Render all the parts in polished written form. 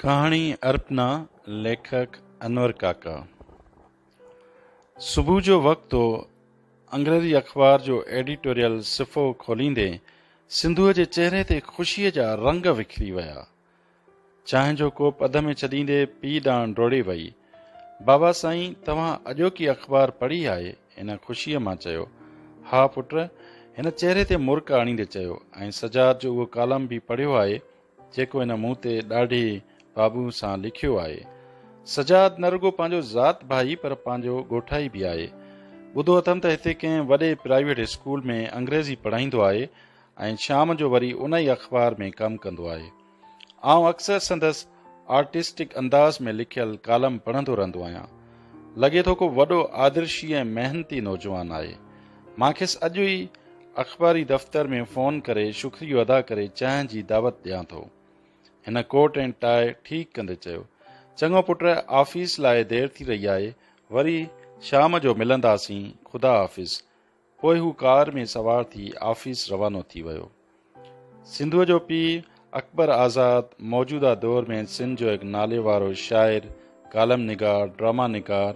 ڪهاڻي ارپنا، ليکڪ انور ڪاڪا. صبح جو وقت هو، انگريزي اخبار جو ايڊيٽوريل صفحو کوليندي سنڌوء جي چهري تي خوشيء جا رنگ وکري ويا. چانهه جو ڪوپ اڌ ۾ ڇڏيندي پيء ڏانهن ڊوڙي وئي. بابا سائين، توهان اڄوڪي اخبار پڙهي آهي؟ هن خوشيء مان چيو. ها پٽ، هن چهري تي مرڪ آڻيندي چيو، ۽ سجاد جو اهو ڪالم به پڙهيو آهي، جيڪو هن مون تي ڏاڍي پاٻوهه سان لکيو آهي. سجاد نه رڳو پنهنجو ذات ڀائي پر پنهنجو ڳوٺائي به آهي. ٻڌو اٿم ته هتي ڪنهن وڏي پرائيويٽ اسڪول ۾ انگريزي پڙهائيندو آهي ۽ شام جو وري ان ئي اخبار ۾ ڪم ڪندو آهي. آئون اڪثر سندس آرٽسٽڪ انداز ۾ لکيل ڪالم پڙهندو رهندو آهيان. لڳي ٿو ڪو وڏو آدرشي ۽ محنتي نوجوان آهي. مان کيس اڄ ئي اخباري دفتر ۾ فون ڪري شڪريو ادا ڪري چانهه جي دعوت ڏيان ٿو. هن ڪوٽ ۽ ٽاء ٺيڪ ڪندي چيو. چڱو پٽ آفيس لاء دير ٿي رهي آهي، وري شام جو ملنداسين، خدا حافظ. پوء هو ڪار ۾ سوار ٿي آفيس روانو ٿي ويو. سنڌوء جو پيء اڪبر آزاد موجوده دور ۾ سنڌ جو هڪ ناليوارو شاعر، ڪالم نگار، ڊراما نگار،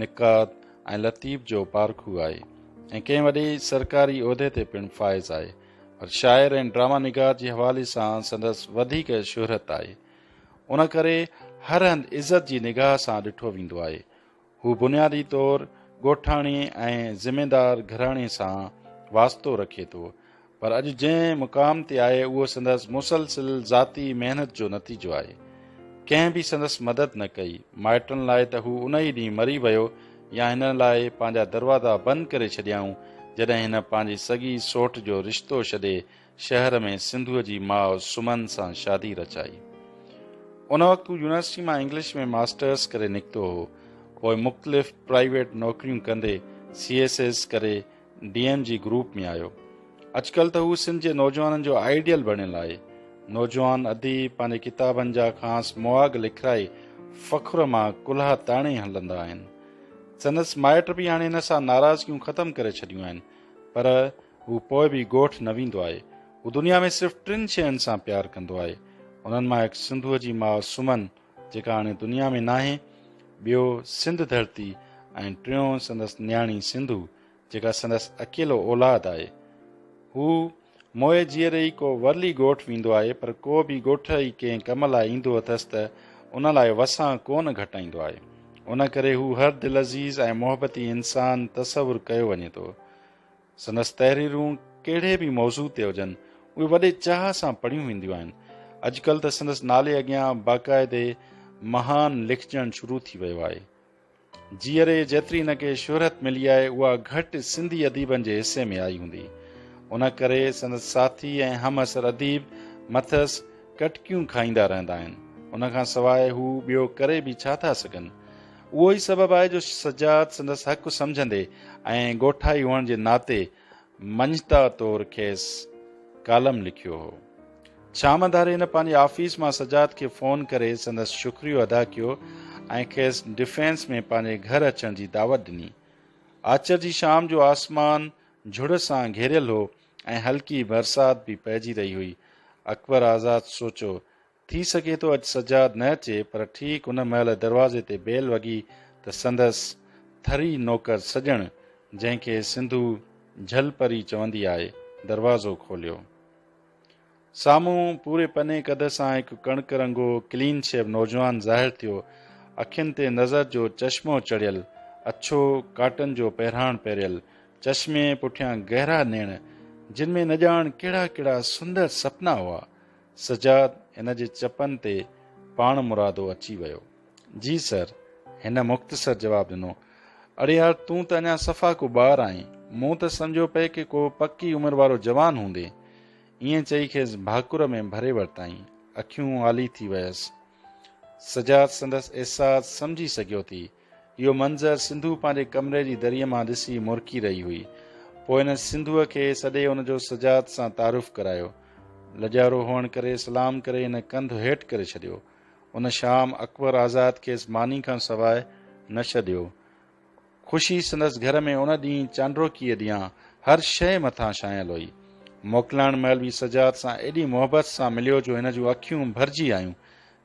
نقاد ۽ لطيف جو پارکو آهي ۽ ڪنهن وڏي سرڪاري عهدي تي پڻ فائز آهي پر شاعر ۽ ڊراما نگار جي حوالي سان سندس وڌيڪ شهرت آهي. ان ڪري هر هنڌ عزت جي نگاهه سان ڏٺو ويندو آهي. هو بنيادي طور ڳوٺاڻي ۽ ذميدار گهراڻي سان واسطو رکي ٿو، پر اڄ جنهن مقام تي آهي اهو سندس مسلسل ذاتي محنت جو نتيجو آهي. ڪنهن به سندس مدد نه ڪئي. مائٽن لاء ته هو ان ئي ڏينهن مري ويو يا هن لاء پنهنجا دروازا بند ڪري ڇڏيائون جڏهن هن پنهنجي سڳي سوٽ جو رشتو ڇڏي شهر ۾ سنڌوء جي ماء سمن سان شادي رچائي. ان وقت هو يونيورسٽي مان انگلش ۾ ماسٽرس ڪري نڪتو هو. پوء مختلف پرائيويٽ نوڪريون ڪندي سي ايس ايس ڪري ڊي ايم جي گروپ ۾ آيو. اڄڪلهه ته هو سنڌ جي نوجوانن جو آئيڊيل بڻيل آهي. نوجوان اديب پنهنجي ڪتابن جا کانئس مواڳ لکرائي فخر مان ڪلها تاڻي هلندا آهن. سندس مائٽ به هاڻي هن سان ناراضگيون ختم ڪري ڇڏيون آهن پر هو پوء به ڳوٺ نه ويندو آهي. هو دنيا ۾ صرف ٽن شين سان پيار ڪندو آهي. انهن مان هڪ سنڌوء جي ماء سمن، جيڪا هاڻي دنيا ۾ ناهي، ٻيو سنڌ ڌرتي ۽ ٽيون سندس نياڻي سنڌو، جيڪا سندس اڪيلو اولاد آهي. هو موئي جيئري ئي ڪو ورلي ڳوٺ ويندو آهي، پر ڪو به ڳوٺ ئي ڪنهن ڪم لاء ايندو اٿس ته ان لاء وسان ڪونه گهٽائيندو آهي. ان ڪري هو هر دلعزيز ۽ محبتي انسان تصور ڪيو وڃي ٿو. سندس تحريرون ڪهڙي به موضوع تي هجن، اهي وڏي چاهه سان پڙهيون وينديون آهن. اڄڪلهه ته سندس نالي اڳيان باقاعدي مهان لکجڻ شروع ٿي ويو آهي. جيئري جيتري هن کي شهرت ملي آهي، اها گهٽ سنڌي اديبن جي حصي ۾ آئي هوندي. ان ڪري سندس ساٿي ۽ همعصر اديب مٿس ڪٽڪيون کائيندا رهندا آهن. ان کان سواء هو ٻيو ڪري به ڇا ٿا سگهن؟ اهو ئي سبب آهي جو سجاد سندس حق سمجهندي ۽ ڳوٺائي هئڻ جي ناتي مڃتا طور کيس ڪالم لکيو هو. شام ڌاري هن پنهنجي آفيس مان سجاد کي فون ڪري سندس شڪريو ادا ڪيو ۽ کيس ڊفينس ۾ پنهنجي گهر اچڻ جي دعوت ڏني. آچر جي شام جو آسمان جهڙ سان گهيريل هو ۽ هلڪي برسات به پئجي رهي هئي. اڪبر آزاد سوچيو ٿي سگهي ٿو اڄ سجاد نه اچي پر ٺيڪ ان مهل دروازي تي بيل وڳي ته سندس ٿري نوڪر سڄڻ جنهن کي سنڌو جهل پري چوندي آهي دروازو کوليو. سامهون پوري پني قد سان هڪ ڪڻڪ رنگو ڪلين شيو نوجوان ظاهر ٿيو. اکين تي نظر جو چشمو چڙهيل، اڇو ڪاٽن جو پهراڻ پهريل، چشمي پٺيان گهرا نيڻ جن ۾ نه ڄاڻ ڪهڙا ڪهڙا سندر سپنا هئا. سجاد هن جي چپن تي پاڻ مرادو اچي ويو. جي سر! هن مختصر جواب ڏنو. اڙي يار تون ته اڃا صفا ڪو ٻار آهين. مون ته سمجهيو پئي ڪي ڪو پڪي عمر وارو جوان هوندين. ائين چئي کيس ڀاڪر ۾ ڀري ورتائين. اکيون آلي ٿي ويس. سجاد سندس احساس سمجهي سگهيو ٿي. اهو منظر سنڌو پنهنجي ڪمري جي دريء مان ڏسي مرڪي رهي هئي. پوء هن سنڌوء کي سڏي ان جو سجاد سان تعارف ڪرايو. لڄارو هئڻ ڪري سلام ڪري هن ڪنڌ هيٺ ڪري ڇڏيو. ان شام اڪبر آزاد کيس ماني کان سواء نه ڇڏيو. خوشي سندس گهر ۾ ان ڏينهن چانڊوڪيء ڏينهان هر شيء مٿان ڇانيل هئي. موڪلائڻ مهل به سجاد سان ايڏي محبت سان مليو جو هن جون اکيون ڀرجي آيون.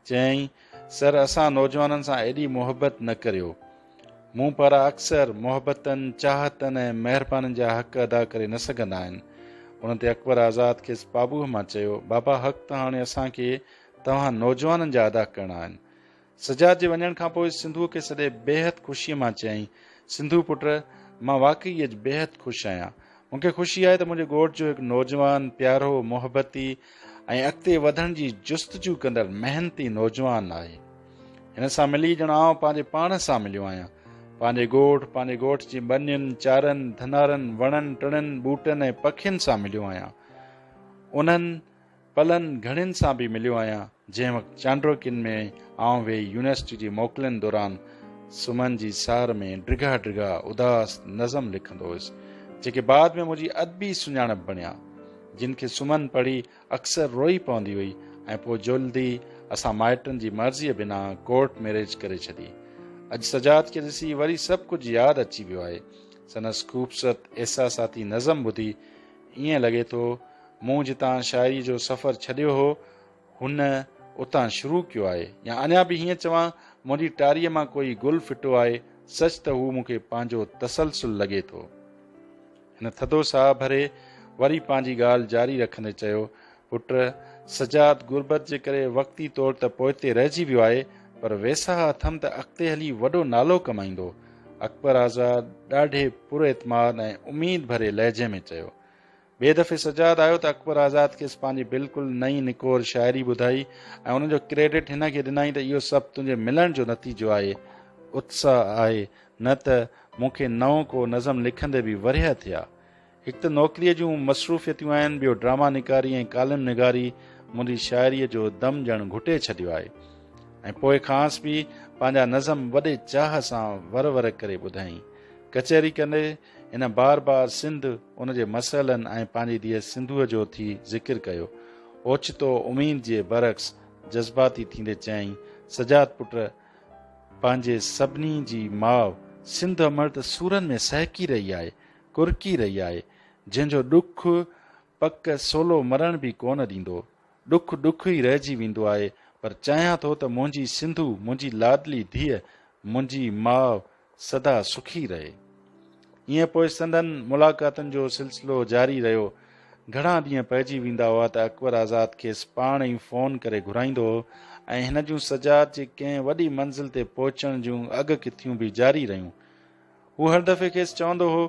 چيائين، سر اسان نوجوانن سان ايڏي محبت نه ڪريو. مون پارا اڪثر محبتن، چاهتن ۽ مهربانين جا حق ادا ڪري نه سگهندا آهن. ان تي اڪبر آزاد کيس پاٻوهه مان چيو، بابا حق ته هاڻي اسان کي توهان نوجوانن جا ادا ڪرڻا آهن. سجاد جي وڃڻ کان پوء سنڌوء کي سڏي بيحد خوشيء مان چيائين، سنڌو پٽ، مان واقعي اڄ بيحد خوش آهيان. مون کي خوشي آهي ته منهنجي ڳوٺ جو هڪ نوجوان، پيارو، محبتي ۽ اڳتي وڌڻ جي جستجو ڪندڙ محنتي نوجوان آهي. هن سان ملي ڄڻ آئون پنهنجي پاڻ سان مليو آهيان. پنهنجي ڳوٺ، پنهنجي ڳوٺ جي ٻنين، چارن، ڌنارن، وڻن ٽڻن، ٻوٽن ۽ پکين سان مليو آهيان. انهن پلن گهڙين سان به مليو آهيان، جنهن وقت چانڊوڪين ۾ آئون ويهي يونيورسٽي جي موڪلن دوران سمن جي سار ۾ ڊگها ڊگها اداس نظم لکندو هيس، جيڪي بعد ۾ منهنجي ادبي سڃاڻپ بڻيا، جن کي سمن پڙهي اڪثر روئي پوندي هئي ۽ پوء جلدي اسان مائٽن جي مرضيء بنا ڪورٽ ميريج ڪري ڇڏي. اڄ سجاد کي ڏسي وري سڀ ڪجهه ياد اچي ويو آهي. سندس خوبصورت احساساتي نظم ٻڌي ائين لڳي ٿو مون جتان شاعريء جو سفر ڇڏيو هو، هن اتان شروع ڪيو آهي يا اڃا به هيئن چوان منهنجي ٽاريء مان ڪوئي گل ڦٽو آهي، سچ ته هو مون کي پنهنجو تسلسل لڳي ٿو. هن ٿڌو ساهه ڀري وري پنهنجي ڳالهه جاري رکندي چيو، پٽ، سجاد غربت جي ڪري وقتي طور ته پوئتي رهجي ويو آهي، پر ويساهه اٿم ته اڳتي هلي وڏو نالو ڪمائيندو. اڪبر آزاد ڏاڍي پراعتماد ۽ اميد ڀري لهجي ۾ چيو. ٻئي دفعي سجاد آيو ته اڪبر آزاد کيس پنهنجي بلڪل نئين نڪور شاعري ٻڌائي ۽ ان جو ڪريڊٽ هن کي ڏنائين ته اهو سڀ تنهنجي ملڻ جو نتيجو آهي، اتساهه آهي، نه ته مون کي نئون ڪو نظم لکندي به ورهيه ٿيا. هڪ ته نوڪريء جون مصروفيتون آهن، ٻيو ڊراما نگاري ۽ ڪالم نگاري منهنجي شاعريء جو دم ڄڻ گهٽي ڇڏيو آهي. ۽ پوء کانئس به پنهنجا نظم وڏي چاهه سان ور ور ڪري ٻڌائين. ڪچهري ڪندي هن بار بار سنڌ، ان جي مسئلن ۽ پنهنجي ڌيء سنڌوء جو ٿي ذڪر ڪيو. اوچتو اميد جي برعڪس جذباتي ٿيندي چيائين، سجاد پٽ! پنهنجي سڀني جي ماء سنڌ امڙ ته سورن ۾ سهڪي رهي آهي، ڪرڪي رهي آهي، جنهن جو ڏک پڪ سولو مرڻ به ڪونه ڏيندو. ڏک ڏک ئي رهجي ويندو آهي، پر چاهيان ٿو ته منهنجي سنڌو، منهنجي لاڏلي ڌيء، منهنجي ماء سدا سکي رهي. ائين پوء سندن ملاقاتن جو سلسلو جاري رهيو. گهڻا ڏينهن پئجي ويندا هئا ته اڪبر آزاد کيس پاڻ ئي فون ڪري گهرائيندو هو ۽ هن جون سجاد جي ڪنهن وڏي منزل تي پهچڻ جون اڳڪٿيون به جاري رهيون. هو هر دفعي کيس چوندو هو،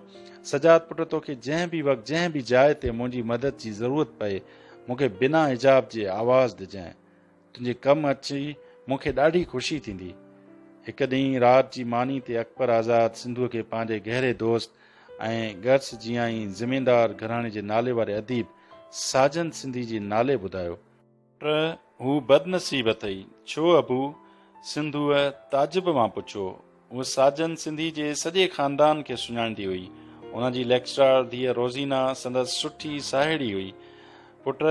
سجاد پٽ توکي جنهن به وقت جنهن به جاء تي منهنجي مدد جي ضرورت پئي مون کي بنا حجاب جي آواز ڏجانء. تنهنجي ڪم اچي مون کي ڏاڍي خوشي ٿيندي. هڪ ڏينهن رات جي ماني تي اڪبر آزاد سنڌوء کي پنهنجي گهري دوست ۽ گرس جيان ئي زميندار گهراڻي جي نالي واري اديب ساجن سنڌي جي نالي ٻڌايو. پر هو بدنصيب اٿئي. ڇو ابو؟ سنڌوء تعجب مان پڇيو. هوء ساجن سنڌي جي سڄي خاندان کي سڃاڻندي هئي. ان جي ليڪچرار ڌيء روزينا سندس سٺي ساهيڙي هئي. پٽ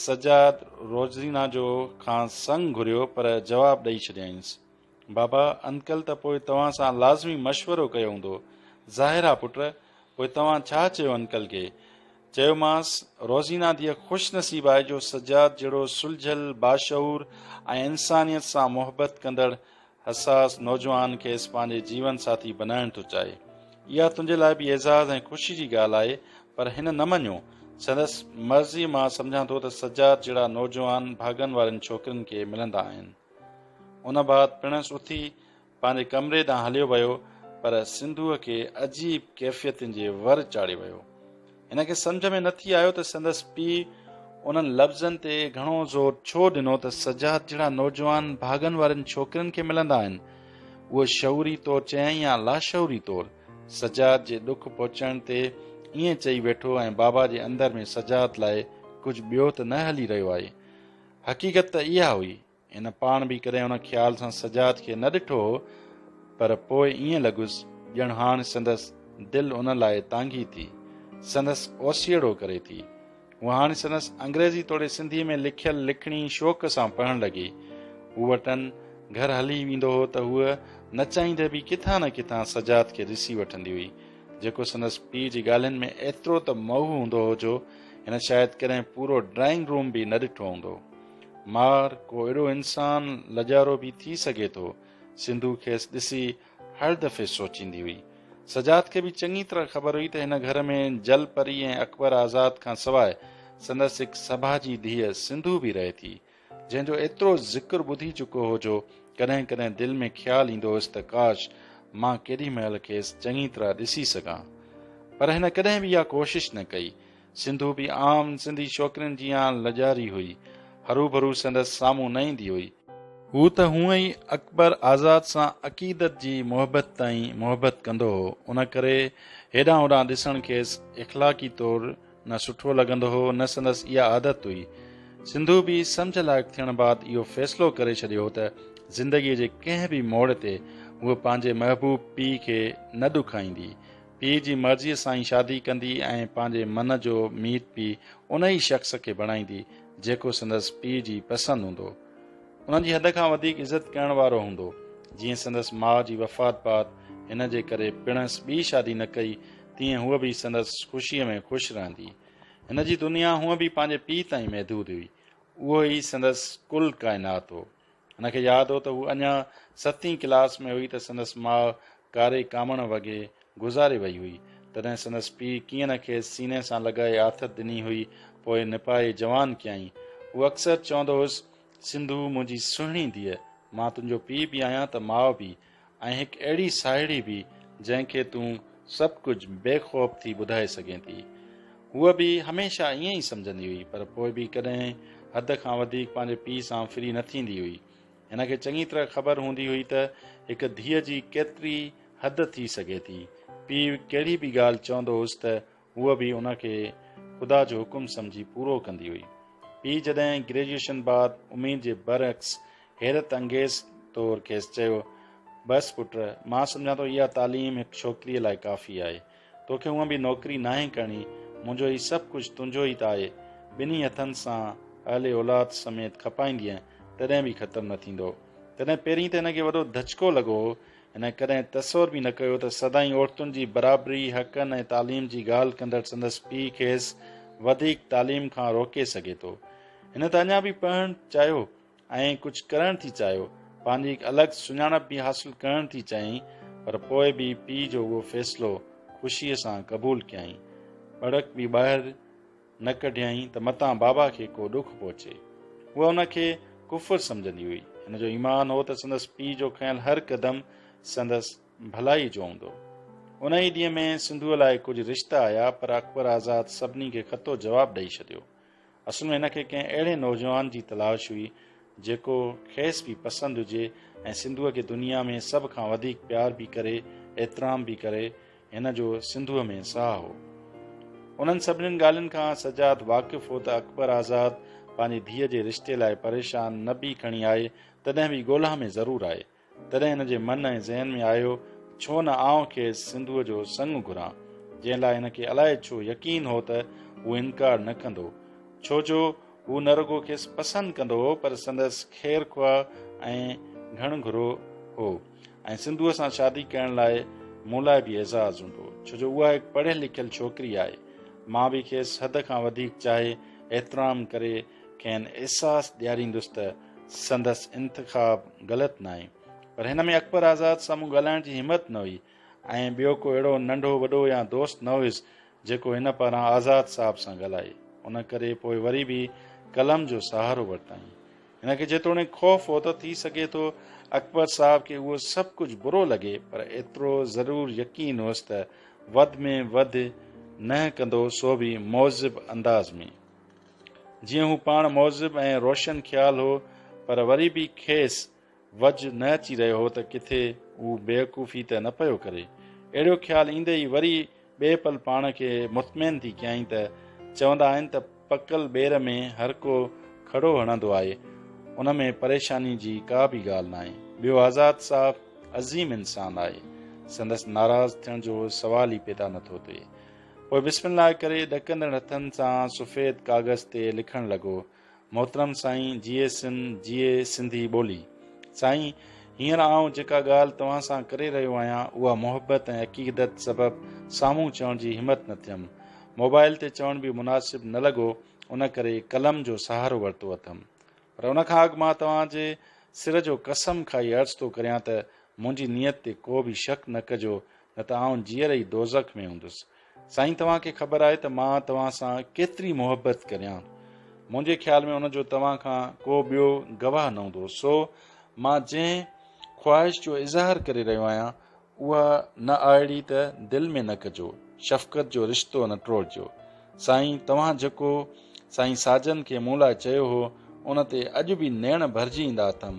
سجاد روزينا جو کانئس سڱ گهريو پر جواب ڏئي ڇڏيائينس. بابا، انڪل ته پوء توهان سان لازمي مشورو ڪيو هوندو. ظاهر آ پٽ، پوء توهان ڇا چيو انڪل کي؟ چيومانس، روزينا ڌيء خوش نصيب آهي جو سجاد جهڙو سلجهيل، باشعور ۽ انسانيت سان محبت ڪندڙ حساس نوجوان کيس پنهنجي جيون ساٿي بنائڻ ٿو چاهي. اها تنهنجي لاء به اعزاز ۽ خوشي جي ڳالهه آهي، پر هن نه مڃيو. سندس مرضي مان سمجهان ٿو ته سجاد جهڙا نوجوان ڀاڳن وارين ڇوڪرين کي ملندا آهن. ان بعد پڻس اٿي پنهنجي ڪمري ڏانهن هليو ويو، پر سنڌوء کي عجيب ڪيفيتن جي ور چاڙهي ويو. هن کي سمجهه ۾ نٿي آيو ته سندس پيء انهن لفظن تي گهڻو زور ڇو ڏنو ته سجاد جهڙا نوجوان ڀاڳن وارين ڇوڪرين کي ملندا آهن. اهو شعوري طور چيائين يا لاشعوري طور، سجاد جي ڏک پهچڻ تي ائين چئي ويٺو ۽ بابا جي اندر ۾ سجاد لاء ڪجهه ٻيو ته نه هلي رهيو آهي. حقيقت ته اها هئي. هن پاڻ به ڪڏهن ان خيال سان سجاد کي نه ڏٺو هو، پر پوء ائين لڳس ڄڻ هاڻ سندس دل ان لاء تانگهي ٿي، سندس اوسيئڙو ڪري ٿي. هوء هاڻ سندس انگريزي توڙي سنڌيء ۾ لکيل لکڻي شوق سان پڙهڻ لڳي. هو وٽن گهر هلي ويندو هو ته هوء نه چاهيندي به ڪٿان نه ڪٿان سجاد کي ڏسي وٺندي هئي، جيڪو سندس پيء جي ڳالهين ۾ ايترو ته محو هوندو هو جو هن شايد ڪڏهن پورو ڊرائنگ روم به نه ڏٺو هوندو. مار، ڪو اهڙو انسان لڄارو به ٿي سگهي ٿو؟ سنڌو کيس ڏسي هر دفعي سوچيندي هئي. سجاد کي به چڱي طرح خبر هئي ته هن گهر ۾ جل پري ۽ اڪبر آزاد کان سواء سندس هڪ سڀاڄي ڌيء سنڌو به رهي ٿي، جنهن جو ايترو ذڪر ٻڌي چڪو هو جو ڪڏهن ڪڏهن دل ۾ خيال ايندو هيس ته ڪاش مان ڪيڏي مهل کيس چڱي طرح ڏسي سگهان. پر هن ڪڏهن به اها ڪوشش نه ڪئي. سنڌو به عام سنڌي ڇوڪرين جيان لڄاري هئي. هروڀرو سندس سامهون نه ايندي هئي. هو ته هونء ئي اڪبر آزاد سان عقيدت جي محبت تائين محبت ڪندو هو، ان ڪري هيڏانهن هوڏانهن ڏسڻ کيس اخلاقي طور نه سٺو لڳندو هو نه سندس اها عادت هئي. سنڌو به سمجهه لائق ٿيڻ بعد اهو فيصلو ڪري ڇڏيو هو ته زندگيء جي ڪنهن به موڙ تي هوء پنهنجي محبوب پيء کي نه ڏکائيندي. پيء جي مرضيء سان ئي شادي ڪندي ۽ پنهنجي من جو ميت به ان ئي شخص کي بڻائيندي جيڪو سندس پيء جي پسند هوندو. انهن جي حد کان وڌيڪ عزت ڪرڻ وارو هوندو. جيئن سندس ماء جي وفات بعد هن جي ڪري پڻس ٻي شادي نه ڪئي تيئن هوء به سندس خوشيء ۾ خوش رهندي. هن جي دنيا هونء به پنهنجي پيء تائين محدود هئي. اهو ئي سندس ڪل ڪائنات هو. هن کي ياد هو ته هوء اڃا ستين ڪلاس ۾ هئي ته سندس ماء ڪاري ڪامڻ وڳي گذاري وئي هئي. تڏهن سندس پيء ڪيئن نه کيس سيني سان لڳائي آٿت ڏني هئي، پوء نپائي جوان ڪيائين. هو اڪثر چوندو هيس، سنڌو منهنجي سهڻي ڌيء، مان تنهنجو پيء به آهيان ته ماء به ۽ هڪ اهڙي ساهيڙي به جنهن کي تون سڀ ڪجهه بي خوف ٿي ٻڌائي سگهين ٿي. هوء به هميشه ائين ئي سمجهندي هئي، پر پوء به ڪڏهن حد کان وڌيڪ پنهنجي پيء سان فري نه ٿيندي هئي. هن کي چڱي طرح خبر هوندي هئي ته هڪ ڌيء جي ڪيتري حد ٿي سگهي ٿي. پيء ڪهڙي به ڳالهه چوندو هيس ته هوء به ان کي خدا جو حڪم سمجهي پورو ڪندي هئي. پيء جڏهن گريجوئيشن بعد اميد جي برعڪس حيرت انگيز طور کيس چيو، بس پٽ، مان سمجهان ٿو اها تعليم هڪ ڇوڪريء لاء ڪافي آهي. توکي هونء به نوڪري ناهي ڪرڻي، منهنجو هي سڀ ڪجهه تنهنجو ئي ته آهي. ٻنهي هٿن سان اهل اولاد سميت کپائيندينء، تڏهن به ختم نه ٿيندو. تڏهن پهرين ته هن کي وڏو ڌچڪو لڳو هو. هن ڪڏهن تصور به نه ڪيو ته سدائين عورتن جي برابري، حقن ۽ تعليم جي ڳالهه ڪندڙ سندس پيء کيس وڌيڪ تعليم کان روڪي سگهي ٿو. هن ته اڃا به پڙهڻ چاهيو ۽ ڪجهه ڪرڻ ٿي چاهيو، پنهنجي هڪ الڳ سڃاڻپ به حاصل ڪرڻ ٿي چاهيائين، پر پوء به پيء جو اهو فيصلو خوشيء سان قبول ڪيائين. ٻڙڪ به ٻاهر نه ڪڍيائين ته متان بابا کي ڪو ڏک پهچي. هوء ان کي ڪفر سمجهندي هئي. هن جو ايمان هو ته سندس پيء جو کنيل هر قدم سندس ڀلائيء جو هوندو. ان ئي ڏينهن ۾ سنڌوء لاء ڪجهه رشتا آيا، پر اڪبر آزاد سڀني کي کتو جواب ڏئي ڇڏيو. اصل ۾ هن کي ڪنهن اهڙي نوجوان جي تلاش هئي، جيڪو کيس به پسند هجي ۽ سنڌوء کي دنيا ۾ سڀ کان وڌيڪ پيار به ڪري، احترام به ڪري. هن جو سنڌوء ۾ ساهه هو. انهن سڀنين ڳالهين کان سجاد واقف هو ته اڪبر آزاد پنهنجي ڌيء جي رشتي لاء پريشان نه به کڻي آهي، تڏهن به ڳولها ۾ ضرور آهي. تڏهن هن جي من ۽ ذهن ۾ آيو ڇو نه آئون کيس سنڌوء جو سڱ گهران، جنهن لاء هن کي الائي ڇو يقين هو ته هو انڪار نه ڪندو، ڇو جو هو نه رڳو کيس پسند ڪندو هو پر سندس خير خواهه ۽ گهڻ گهرو هو ۽ سنڌوء سان شادي ڪرڻ لاء مون لاء به اعزاز هوندو، ڇو جو اها هڪ پڙهيل لکيل ڇوڪري آهي. مان به کيس حد کان وڌيڪ چاهي احترام ڪري کين احساس ڏياريندس ته سندس انتخاب غلط ناهي. پر هن ۾ اڪبر آزاد سامهون ڳالهائڻ جي همت نه هئي ۽ ٻيو ڪو اهڙو ننڍو وڏو يا دوست نه هيس جيڪو هن پاران آزاد صاحب سان ڳالهائي. ان ڪري پوء وري به قلم جو سهارو ورتائين. هن کي جيتوڻيڪ خوف هو ته ٿي سگهي ٿو اڪبر صاحب کي اهو سڀ ڪجهه برو لڳي پر ايترو ضرور يقين هئس ته وڌ ۾ وڌ ننهن ڪندو سو به مهذب انداز ۾. جيئن هو پاڻ مهذب ۽ روشن خيال هو پر وري به کيس وجهه نه اچي رهيو هو ته ڪٿي هو بيوقوفي ته نه پيو ڪري. اهڙو خيال ايندي ئي وري ٻئي پل پاڻ کي مطمئن ٿي ڪيائين ته چوندا آهن ته پڪل ٻير ۾ هر ڪو کڙو هڻندو آهي، ان ۾ پريشاني جي ڪا به ڳالهه ناهي. ٻيو آزاد صاحب عظيم انسان آهي، سندس ناراض ٿيڻ جو سوال ئي پيدا نٿو ٿئي. پوء بسم الله ڪري ڏڪندڙ هٿن سان سفيد ڪاغذ تي لکڻ لڳو، محترم سائين جيئي سنڌ جيئي سنڌي ٻولي. سائين هينئر آئون جيڪا ڳالهه توهان سان ڪري رهيو آهيان اها محبت ۽ عقيدت سبب سامهون چوڻ جي همت نه ٿيم. موبائل تي چوڻ به مناسب نه لڳو ان ڪري قلم جو سهارو ورتو اٿم. پر ان کان اڳ مان توهان جي سر جو قسم کائي عرض ٿو ڪريان ته منهنجي نيت تي ڪو به شڪ نه ڪجو نه ته آئون جيئري ئي دوزخ ۾ هوندس. سائين توهان کي خبر آهي ته مان توهان سان ڪيتري محبت ڪريان. منهنجي خيال ۾ ان جو توهان کان ڪو ٻيو گواهه نه هوندو. سو مان جنهن خواهش جو اظهار ڪري رهيو آهيان اها نه آئڙي ته دل ۾ نه ڪجو، شفقت جو رشتو نه ٽوڙجو. سائين توهان جيڪو سائين ساجن کي مون لاء چيو هو ان تي اڄ به نيڻ ڀرجي ايندا اٿم.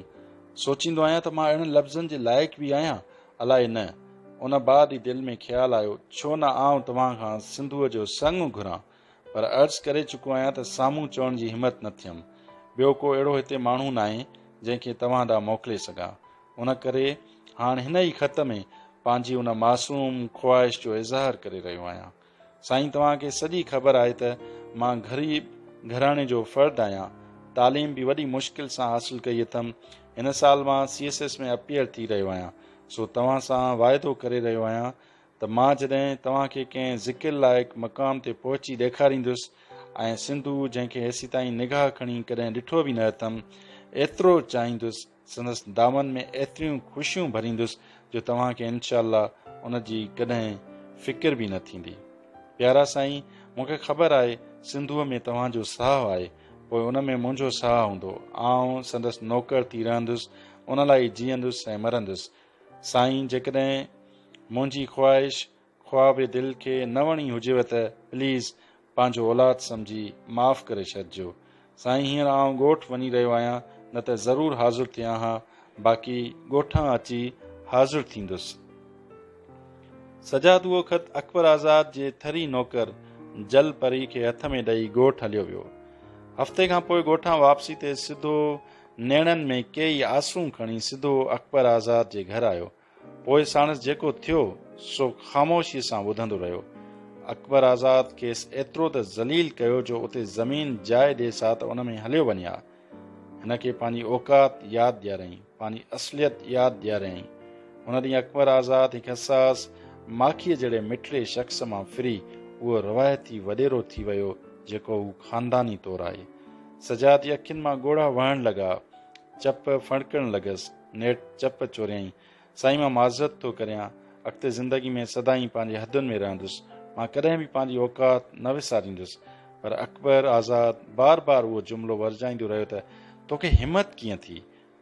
سوچيندو آهيان ته مان اهڙن لفظن جي لائق به آهيان الائي نه. ان بعد ئي دل ۾ خيال آيو ڇو نه آئون توهان کان سنڌوء جو سڱ گهران. پر عرض ڪري چڪو آهيان ته سامهون چوڻ جي همت نه ٿيم. ٻيو ڪو اهڙو هتي ماڻهو ناهي جنهن کي توهان ڏانهن موڪلي سگهان. ان ڪري هاڻ هن ئي خط ۾ پنهنجي ان معصوم خواهش جو اظهار ڪري رهيو آهيان. سائين توهان کي سڄي خبر آهي ته مان غريب گهراڻي جو فرد آهيان. تعليم به وڏي مشڪل سان حاصل ڪئي اٿم. هن سال مان سي ايس ايس ۾ اپيئر ٿي رهيو آهيان. سو توهان سان واعدو ڪري رهيو آهيان ته مان جڏهن توهان کي ڪنهن ذڪر لائق مقام تي پهچي ڏيکاريندس ۽ سنڌو جنهن کي هيسيتائين نگاهه کڻي ڪڏهن ڏٺو به نه اٿم، ايترو چاهيندس، سندس دامن ۾ ايتريون خوشيون ڀريندس جو توهان کي انشاء الله ان جي ڪڏهن فڪر به نه ٿيندي. پيارا سائين، مون کي خبر آهي سنڌوء ۾ توهان جو ساهه آهي، پوء ان ۾ منهنجو ساهه هوندو. آئون سندس نوڪر ٿي رهندس، ان لاء ئي جيئندس ۽ مرندس. سائين، جيڪڏهن منهنجي خواهش خواب دل کي نه وڻي هجيو ته پليز پنهنجو اولاد سمجهي معاف ڪري ڇڏجو. سائين هينئر آئون ڳوٺ وڃي رهيو آهيان نه ته ضرور حاضر ٿيان ها باقي ڳوٺان اچي حاضر ٿيندس. سجاد اهو خط اڪبر آزاد جي ٿري نوڪر جل پري کي هٿ ۾ ڏئي ڳوٺ هليو ويو. هفتي کان پوء ڳوٺان واپسي تي سڌو نيڻن ۾ ڪيئي آسون کڻي سڌو اڪبر آزاد جي گهر آيو. پوء ساڻس جيڪو ٿيو، سو خاموشيء سان ٻڌندو رهيو. اڪبر آزاد کيس ايترو ته ذليل ڪيو جو اتي زمين جاء ڏيس ها ته ان ۾ هليو وڃي ها. هن کي پنهنجي اوقات ياد ڏياريائين، پنهنجي اصليت ياد ڏياريائين. ان ڏينهن اڪبر آزاد هڪ حساس ماکيء جهڙي مٺڙي شخص مان ڦري اهو روايتي وڏيرو ٿي ويو، جيڪو هو خانداني طور آهي. سجاد جي اکين مان ڳوڙها وهڻ لڳا. چپ ڦڻڪڻ لڳس. نيٺ چپ چوريائين، سائين مان معذرت ٿو ڪريان، اڳتي زندگي ۾ سدائين پنهنجي حدن ۾ رهندس، مان ڪڏهن به پنهنجي اوقات نه وساريندس. پر اڪبر آزاد بار بار اهو جملو ورجائيندو رهيو ته توکي همت ڪيئن ٿي؟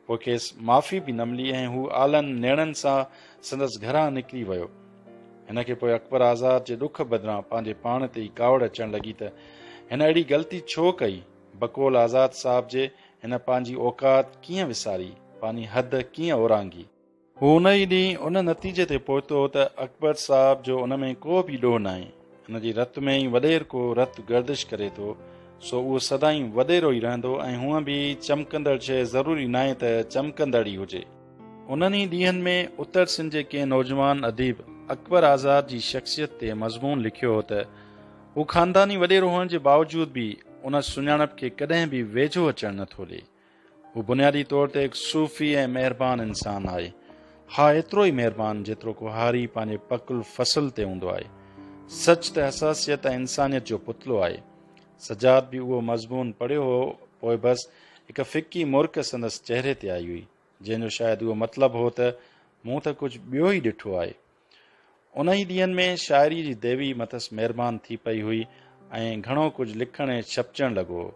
پوء کيس معافي به نه ملي ۽ هو آلن نيڻن سان سندس گهران نڪري ويو. هن کي پوء اڪبر آزاد جي ڏک بدران پنهنجي پاڻ تي ئي ڪاوڙ اچڻ لڳي ته هن اهڙي غلطي ڇو ڪئي؟ بقول آزاد صاحب جي هن پنهنجي اوقات ڪيئن وساري، پنهنجي حد ڪيئن اورانگهي. هو ان ئي ڏينهن ان نتيجي تي پهتو هو ته اڪبر صاحب جو ان ۾ ڪو به ڏوهه ناهي، هن جي رت ۾ ئي وڏيرڪو رت گردش ڪري ٿو، سو اهو سدائين وڏيرو ئي رهندو ۽ هونء به چمڪندڙ شيء ضروري ناهي ته چمڪندڙ ئي هجي. انهن ئي ڏينهن ۾ اتر سنڌ جي ڪنهن نوجوان اديب اڪبر آزاد جي شخصيت تي مضمون لکيو هو ته هو خانداني وڏيرو هئڻ جي باوجود به ان سڃاڻپ کي ڪڏهن به ويجهو اچڻ نه ٿو ڏئي. هو بنيادي طور تي هڪ صوفي ۽ مهربان انسان آهي. ها ايترو ئي مهربان جيترو ڪو هاري پنهنجي پڪل فصل تي هوندو آهي. سچ ته حساسيت ۽ انسانيت جو پتلو آهي. سجاد به اهو مضمون پڙهيو هو پوء بس هڪ ڦڪي مرڪ سندس چهري تي آئي هئي جنهن جو شايد اهو مطلب هو ته مون ته ڪجهه ٻيو ئي ڏٺو آهي. انهي ڏينهن ۾ شاعريء جي ديوي مٿس مهربان ٿي پئي هئي ۽ گهڻو ڪجهه لکڻ ۽ ڇپجڻ لڳو هو.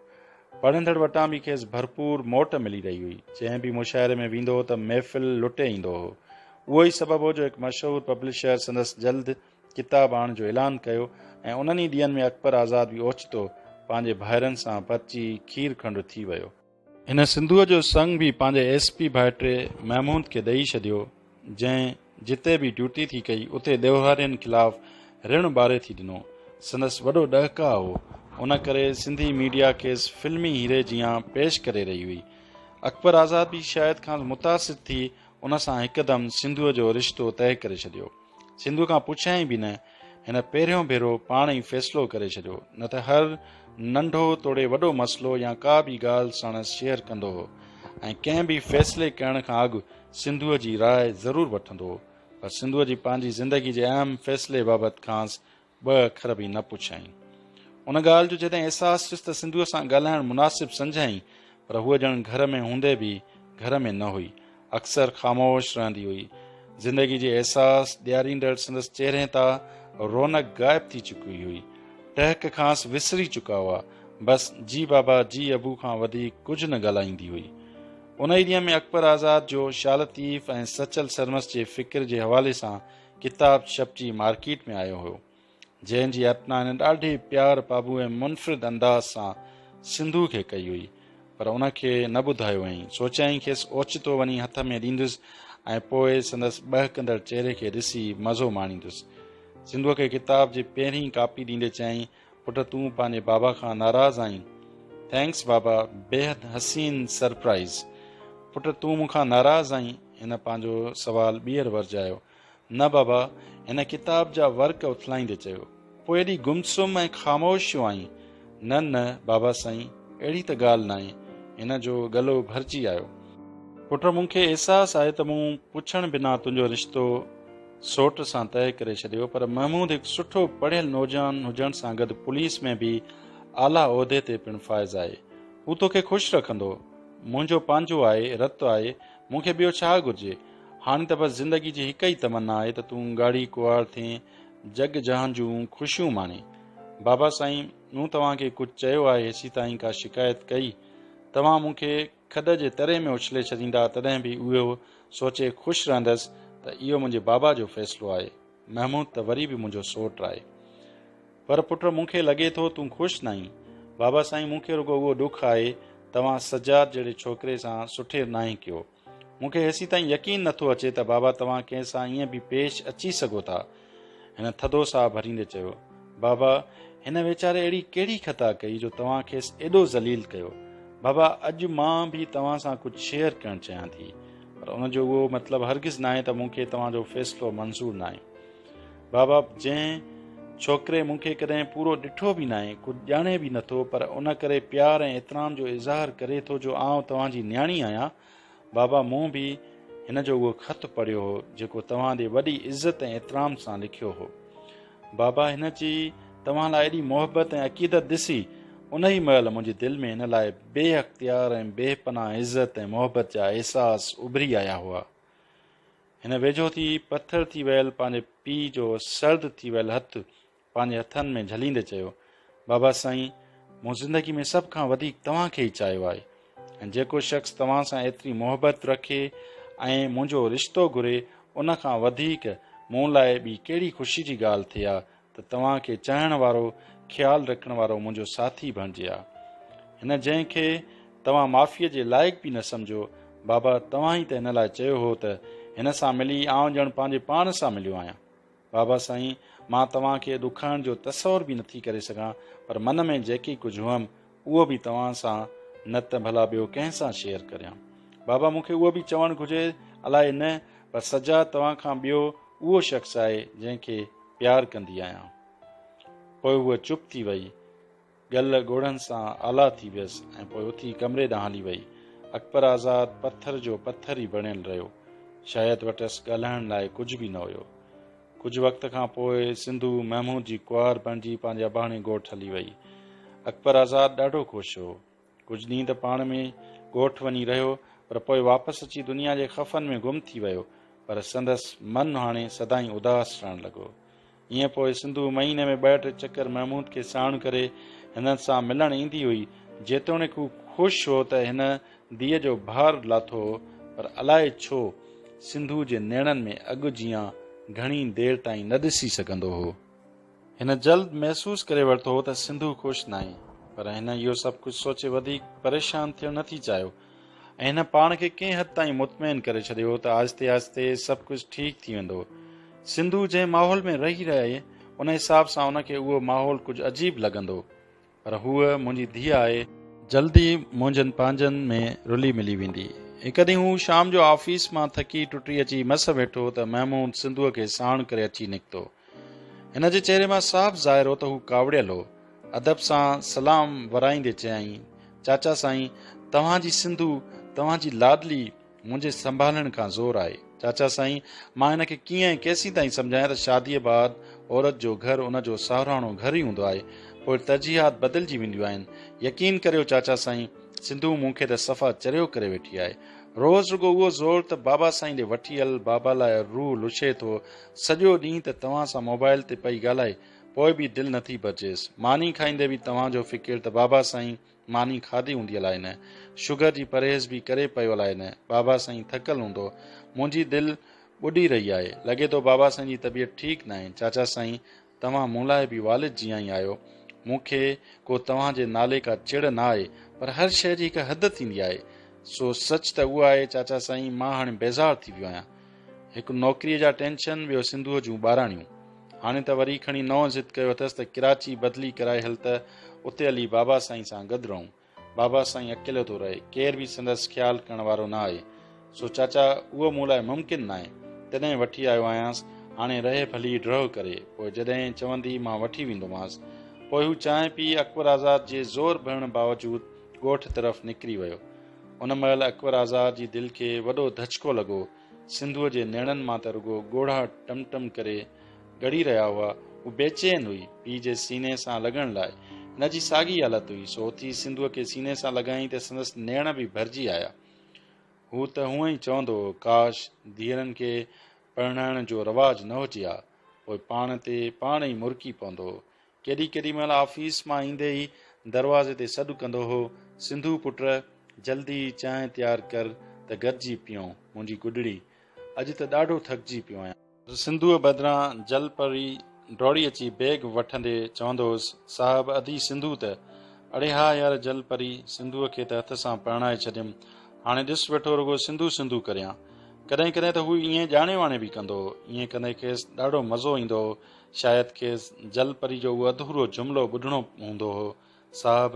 پڙهندڙ وٽان به کيس ڀرپور موٽ ملي رهي هئي. جنهن به مشاعري ۾ ويندو هو ته محفل لٽي ايندو هو. اهو ئي سبب هو جو هڪ مشهور پبلشر سندس جلد ڪتاب آڻڻ جو اعلان ڪيو ۽ انهن ئي ڏينهن ۾ اڪبر آزاد به اوچتو پنهنجي ڀائرن سان پرچي کير کنڊ ٿي ويو. هن سنڌوء جو سڱ به پنهنجي ايس پي ڀائٽي محمود کي ڏئي ڇڏيو، جنهن جتي به ڊيوٽي ٿي ڪئي، اتي ڏوهارين خلاف رڻ ٻاري ٿي ڏنو. سندس وڏو ڏهڪاء هو، ان ڪري سنڌي ميڊيا کيس فلمي هيري جيان پيش ڪري رهي هئي. اڪبر آزاد به شايد کانئس متاثر ٿي ان سان هڪدم سنڌوء جو رشتو طئي ڪري ڇڏيو. سنڌوء کان پڇيائين به نه، هن پهريون ڀيرو پاڻ ئي فيصلو ڪري ڇڏيو، نه ته هر ننڍو توڙي وڏو مسئلو يا ڪا به ڳالهه ساڻس شيئر ڪندو هو ۽ ڪنهن به فيصلي ڪرڻ کان اڳ سنڌوء جي راء ضرور وٺندو هو، پر سنڌوء جي پنهنجي زندگي جي اهم فيصلي بابت کانئس ٻه اکر به نه پڇيائين. ان ڳالهه جو جڏهن احساس ٿيس ته سنڌوء سان ڳالهائڻ مناسب سمجهيائين، پر هوء ڄڻ گهر ۾ هوندي به گهر ۾ نه هئي. اڪثر خاموش رهندي هئي. زندگي جي احساس ڏياريندڙ سندس چهري تان رونق غائب ٿي چڪي هئي. ٽهڪ کانئس وسري چڪا هئا. بس جي بابا جي ابو کان وڌيڪ ڪجهه نه ڳالهائيندي هئي. انهي ڏينهن ۾ اڪبر آزاد جو شاهه لطيف ۽ سچل سرمست جي فڪر جي حوالي سان ڪتاب ڇپجي مارڪيٽ ۾ آيو هيو. جنهن جي ارپنا هن ڏاڍي پيار پاٻوهه ۽ منفرد انداز سان سنڌوء کي ڪئي هئي، پر ان کي نه ٻڌايو هئائين. سوچيائين کيس اوچتو وڃي هٿ ۾ ڏيندس ۽ پوء سندس ٻهڪندڙ چهري کي ڏسي مزو ماڻيندس. سنڌوء کي ڪتاب جي پهرين ڪاپي ڏيندي چيائين، پٽ تون پنهنجي بابا کان ناراض آهين؟ Thanks بابا، بيحد حسين سرپرائيز. پٽ تون مون کان ناراض آهين؟ هن پنهنجو سوال ٻيهر ورجايو. نه بابا، هن ڪتاب جا ورق اٿلائيندي چيو. پوء ايڏي گمسم ۽ خاموش ڇو آهين؟ نه نه بابا سائين، اهڙي ته ڳالهه ناهي. هن جو ڳلو ڀرجي آيو. پٽ مون کي احساس آهي ته مون پڇڻ بنا تنهنجو رشتو سوٽ سان طئي ڪري ڇڏيو، پر محمود هڪ سٺو پڙهيل نوجوان هجڻ سان گڏ پوليس ۾ به اعليٰ عهدي تي پڻ فائز آهي. هو توکي خوش رکندو. منهنجو پنهنجو آهي، رت آهي، مون کي ٻيو ڇا گهرجي؟ هاڻي ته بس زندگي جي هڪ ئي تمنا آهي ته تون ڳاڙهي ڪنوار ٿين، جڳ جهان جون خوشيون ماڻين. بابا سائين، مون توهان کي ڪجهه چيو آهي هيسيتائين ڪا شڪايت ڪئي؟ توهان مون کي کڏ جي تري ۾ اڇلي ڇڏيندا تڏهن به اهو سوچي خوش رهندس ته اهو منهنجي بابا جو فيصلو آهي. محمود ته وري به منهنجو سوٽ آهي. پر پٽ مون کي لڳي ٿو تون خوش ناهين. بابا سائين مون کي رڳو اهو ڏک آهي توهان سجاد جهڙي ڇوڪري سان سٺي ناهي ڪيو. مون کي هيسيتائين يقين نه ٿو اچي ته بابا توهان ڪنهن سان ائين به پيش اچي سگهو ٿا. هن ٿڌو ساهه ڀريندي چيو. بابا هن ويچاري اهڙي ڪهڙي خطا ڪئي جو توهان کيس ايڏو ذليل ڪيو. بابا اڄ مان به توهان سان ڪجهه شيئر ڪرڻ چاهيان ٿي. پر ان جو اهو مطلب هرگز ناهي ته مون کي توهان جو فيصلو منظور ناهي. بابا جنهن ڇوڪري مون کي ڪڏهن پورو ڏٺو به ناهي، ڪجهه ڄاڻي به نٿو، پر ان ڪري پيار ۽ احترام جو اظهار ڪري ٿو جو آئون توهان جي نياڻي آهيان. بابا مون به هن جو اهو خط پڙهيو هو، جيڪو توهان ڏي وڏي عزت ۽ احترام سان لکيو هو. بابا هن جي توهان لاء ايڏي محبت ۽ عقيدت ڏسي، انهي مهل منهنجي دل ۾ هن لاء بي اختيار ۽ بي پناهه عزت ۽ محبت جا احساس اڀري آيا هئا. هن ويجهو ٿي پٿر ٿي ويل پنهنجي پيء جو سرد ٿي ويل هٿ پنهنجي هٿن ۾ جهليندي چيو، بابا سائين، مون زندگي ۾ سڀ کان وڌيڪ توهان کي ئي چاهيو آهي ۽ جيڪو شخص توهان سان ايتري محبت رکي ۽ منهنجو رشتو گهري، ان کان وڌيڪ مون لاء ٻي ڪهڙي خوشي جي ڳالهه ٿئي ها ته توهان کي چاهڻ وارو، خيال رکڻ وارو منهنجو ساٿي بڻجي ها. هن جنهن کي توهان معافيء جي لائق به نه سمجهيو، بابا توهان ئي ته هن لاء چيو هو ته هن سان ملي آئون ڄڻ پنهنجي پاڻ سان مليو آهيان. بابا سائين، مان توهان کي ڏکائڻ جو تصور به نٿي ڪري سگهان، پر من ۾ جيڪي ڪجهه هئم، اهو به توهان سان نه ته ڀلا ٻيو ڪنهن سان شيئر ڪريان. بابا مون کي اهو به چوڻ گهرجي الائي نه، پر سجاد توهان کان ٻيو اهو شخص آهي، جنهن کي پيار ڪندي آهيان. پوء هوء چپ ٿي وئي. ڳل ڳوڙهن سان آلا ٿي ويس ۽ پوء اٿي ڪمري ڏانهن هلي وئي. اڪبر آزاد پٿر جو پٿر ئي بڻيل رهيو. شايد وٽس ڳالهائڻ لاء ڪجهه به نه هيو. ڪجهه وقت کان پوء سنڌو محمود جي ڪنوار بڻجي پنهنجي اباڻي ڳوٺ هلي وئي. اڪبر آزاد ڏاڍو خوش هو. ڪجهه ڏينهن ته پاڻ ۾ ڳوٺ وڃي رهيو پر پوء واپس اچي دنيا جي خفن ۾ گم ٿي ويو پر سندس من هاڻي سدائين اداس رهڻ لڳو. ائين پوء سنڌو مهيني ۾ ٻه ٽي چڪر محمود کي ساڻ ڪري هن سان ملڻ ايندي هئي. جيتوڻيڪ هو خوش هو ته هن ڌيء جو ڀار لاٿو هو پر الائي ڇو سنڌو جي نيڻن ۾ اڳ جيان گهڻي دير تائين نه ڏسي سگهندو هو. هن جلد محسوس ڪري ورتو هو ته سنڌو خوش ناهي، پر هن اهو سڀ ڪجهه سوچي وڌيڪ پريشان ٿيڻ نٿي چاهيو ۽ هن پاڻ کي ڪنهن حد تائين مطمئن ڪري ڇڏيو هو ته آهستي آهستي سڀ ڪجهه ٺيڪ ٿي ويندو. سنڌو جنهن ماحول ۾ رهي رهي، ان حساب سان ان کي اهو ماحول ڪجهه عجيب لڳندو، پر هوء منهنجي ڌيء آهي، جلد ئي منهنجن پنهنجن ۾ رلي ملي ويندي. هڪ ڏينهن هو شام جو آفيس مان ٿڪي ٽٽي اچي مس ويٺو ته محمود سنڌوء کي ساڻ ڪري اچي نڪتو. هن جي چهري مان صاف ظاهر هو ته هو ڪاوڙيل هو. ادب سان سلام ورائيندي چيائين، چاچا سائين، توهان جي سنڌو، توهان جي لاڏلي منهنجي سنڀالڻ کان زور آهي. چاچا سائين، مان هن کي ڪيئن ۽ ڪيسين تائين سمجهايان ته شاديء بعد عورت جو گهر ان جو ساهراڻو گهر ئي هوندو آهي. پوء ترجيحات بدلجي وينديون آهن. يقين ڪريو چاچا سائين، سنڌو مون کي ته صفا چريو ڪري ويٺي آهي. روز رڳو اهو زور ته بابا سائين ڏي وٺي هل، بابا لاء روح لڇي ٿو. سڄو ڏينهن ته توهان سان موبائل تي پئي ڳالهائي، پوء به دل نٿي ڀرجيس. ماني کائيندي به توهان جو فڪر ته بابا سائين ماني کاڌي هوندي الائي نه. شگر جي پرهيز به ڪري پيو الائي نه. بابا سائين ٿڪل هوندو. منهنجي دل ٻڏي رهي آهي. لڳي ٿو بابا سائين جي طبيعت ٺيڪ ناهي. چاچا سائين توهان مون لاء به والد جيان ئي آهيو. مون کي ڪو توهان جي نالي ڪا چڙ نه آهي، پر هر شيء جي هڪ حد ٿيندي آهي. سو سچ ته اهو آهي چاچا سائين مان هاڻي بيزار ٿي ويو آهيان. هڪ نوڪريء جا ٽينشن، ٻيو سنڌوء جون ٻاراڻيون. هاڻي ته وري کڻي نئون ضد ڪيو اٿس ته ڪراچي بدلي ڪرائي هل ته اتي هلي بابا سائين سان گڏ رهون. بابا سائين اڪيلو ٿو رهي، ڪير به سندس خيال ڪرڻ وارو نه آهي. سو چاچا اهو مون لاء ممڪن ناهي. تڏهن وٺي آيو آهيانس. هاڻي رهي ڀلي ڊرهه ڪري، پوء جڏهن چوندي مان وٺي ويندومانس. پوء هو چانهه پي اڪبر آزاد جي زور ڀرڻ باوجود ڳوٺ طرف نڪري ويو. ان مهل اڪبر آزاد جي دل کي وڏو ڌچڪو لڳو. سنڌوء جي نيڻن مان ته رڳو ڳوڙها ٽم ٽم ڪري ڳڙي رهيا هئا. هوء بيچين هئي. پيء جي سيني سان لڳڻ لاء. هن جي ساڳي حالت هئي. سو اٿي سنڌوء کي سيني سان لڳائين ته سندس نيڻ به ڀرجي آيا. هو ته هونء ئي چوندو هو، ڪاش! ڌيئرن کي پرڻائڻ جو رواج نه هجي ها. پوء پاڻ تي پاڻ ئي مرڪي پوندو هو. ڪيڏي ڪيڏي مهل آفيس مان ايندي ئي دروازي تي سڏ ڪندو هو، سنڌو پٽ! جلدي چانهه تيار ڪر ته گڏجي پيئون، منهنجي گڏڙي! اڄ ته ڏاڍو ٿڪجي پيو آهيان. سنڌوء بدران جل پري ڊوڙي اچي بيگ وٺندي چوندو هوس، صاحب ادي سنڌو ته. اڙي ها يار جل پري، سنڌوء کي ته هٿ سان پرڻائي ڇڏيم. هاڻي ڏس ويٺو رڳو سنڌو سنڌو ڪريان. ڪڏهن ڪڏهن ته هو ائين ڄاڻي واڻي به ڪندو هو. ائين ڪندي کيس ڏاڍو مزو ايندو هو. شايد کيس جل پري جو اهو اڌورو جملو ٻڌڻو هوندو هو، صاحب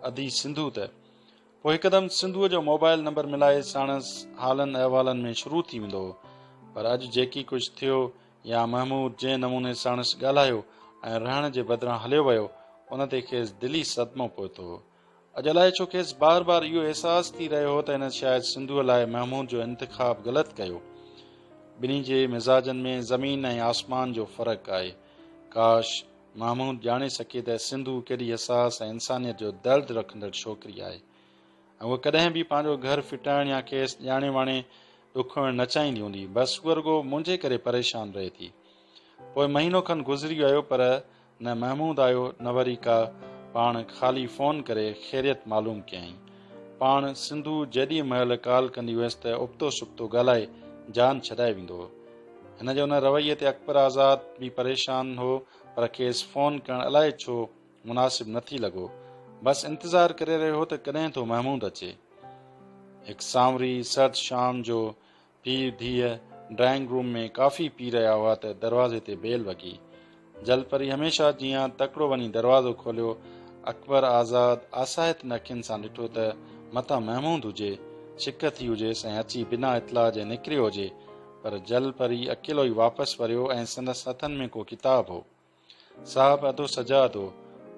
ادي سنڌو ته. پوء هڪدم سنڌوء جو موبائل نمبر ملائي ساڻس حالن احوالن ۾ شروع ٿي ويندو هو. پر اڄ جيڪي ڪجهه ٿيو يا محمود جنهن نموني ساڻس ڳالهايو ۽ رهڻ جي بدران هليو ويو، ان تي کيس دلي صدمو پهتو هو. اڄ الائي ڇو کيس بار بار اهو احساس ٿي رهيو هو ته هن شايد سنڌوء لاء محمود جو انتخاب غلط ڪيو. ٻنهي جي مزاجن ۾ زمين ۽ آسمان جو فرق آهي. ڪاش! محمود ڄاڻي سگهي ته سنڌو ڪيڏي حساس ۽ انسانيت جو درد رکندڙ ڇوڪري آهي ۽ هوء ڪڏهن به پنهنجو گهر ڦٽائڻ يا کيس ڄاڻي واڻي ڏکوئڻ نه چاهيندي هوندي. بس هوء رڳو منهنجي ڪري پريشان رهي ٿي. پوء مهينو کن گذري ويو پر نه محمود آيو نه وري ڪا پاڻ خالي فون ڪري خيريت معلوم ڪيائين. پاڻ سنڌو جيڏيء مهل ڪال ڪندي هيس ته ابتو سبتو ڳالهائي جان ڇڏائي ويندو هو. هن جي ان رويي تي اڪبر آزاد به پريشان هو پر کيس فون ڪرڻ الائي ڇو مناسب نه ٿي لڳو. بس انتظار ڪري رهيو هو ته ڪڏهن ٿو محمود اچي. هڪ سانوري سرد شام جو پيء ڌيء ڊرائنگ روم ۾ ڪافي پي رهيا هئا ته دروازي تي بيل وڳي. جل پري هميشه جيان تڪڙو وڃي دروازو کوليو. اڪبر آزاد آسائتن اکين سان ڏٺو ته متان محمود هجي، ڇڪ ٿي هجيس ۽ اچي بنا اطلاع جي نڪريو هجي، پر جل پري اڪيلو ئي واپس وريو ۽ سندس هٿن ۾ ڪو ڪتاب هو. صاحب ادو سجاد هو.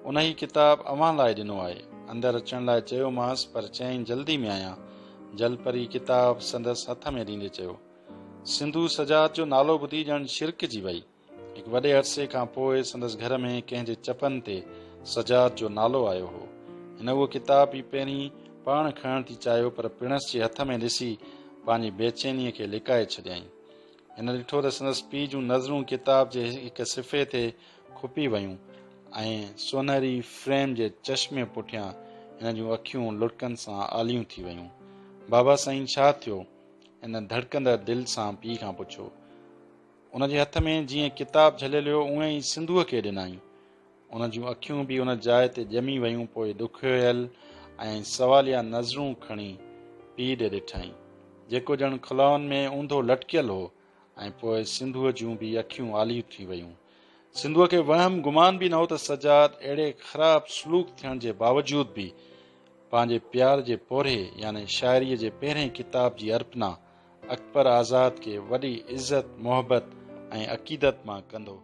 ان هي ڪتاب اوهان لاء ڏنو آهي. اندر اچڻ لاء چيومانس پر چيائين جلدي ۾ آهيان. جل پري ڪتاب سندس هٿ ۾ ڏيندي چيو. سنڌو سجاد جو نالو ٻڌي ڄڻ ڇرڪجي وئي. هڪ وڏي عرصي کان پوء سندس گهر ۾ ڪنهن جي چپن تي سجاد جو نالو آيو هو. هن اهو ڪتاب به پهرين پاڻ کڻڻ ٿي چاهيو پر پڻس جي هٿ ۾ ڏسي پنهنجي بيچينيء کي لڪائي ڇڏيائين. هن ڏٺو ته سندس پيء جون نظرون ڪتاب جي هڪ صفحي تي کپي ويون ۽ سونهري فريم جي چشمي پٺيان هن جون اکيون لڙڪن سان آليون ٿي ويون. بابا سائين ڇا ٿيو؟ هن ڌڙڪندڙ دل سان پيء کان پڇيو. ان جي هٿ ۾ جيئن ڪتاب جهليل هيو اونئن ئي سنڌوء کي ڏنائين. ان جون اکيون به ان جاء تي ڄمي ويون پوء ڏکويل ۽ سواليا نظرون کڻي پيء ڏي ڏٺائين، جيڪو ڄڻ خلائن ۾ اونڌو لٽڪيل هو ۽ پوء سنڌوء جون به اکيون آليون ٿي ويون. سنڌوء کي وهم گمان به نه هو ته سجاد اهڙي خراب سلوڪ ٿيڻ جي باوجود به پنهنجي پيار جي پورهيي يعني شاعريء جي پهرئين ڪتاب جي ارپنا اڪبر آزاد کي وڏي عزت، محبت ۽ عقيدت مان ڪندو.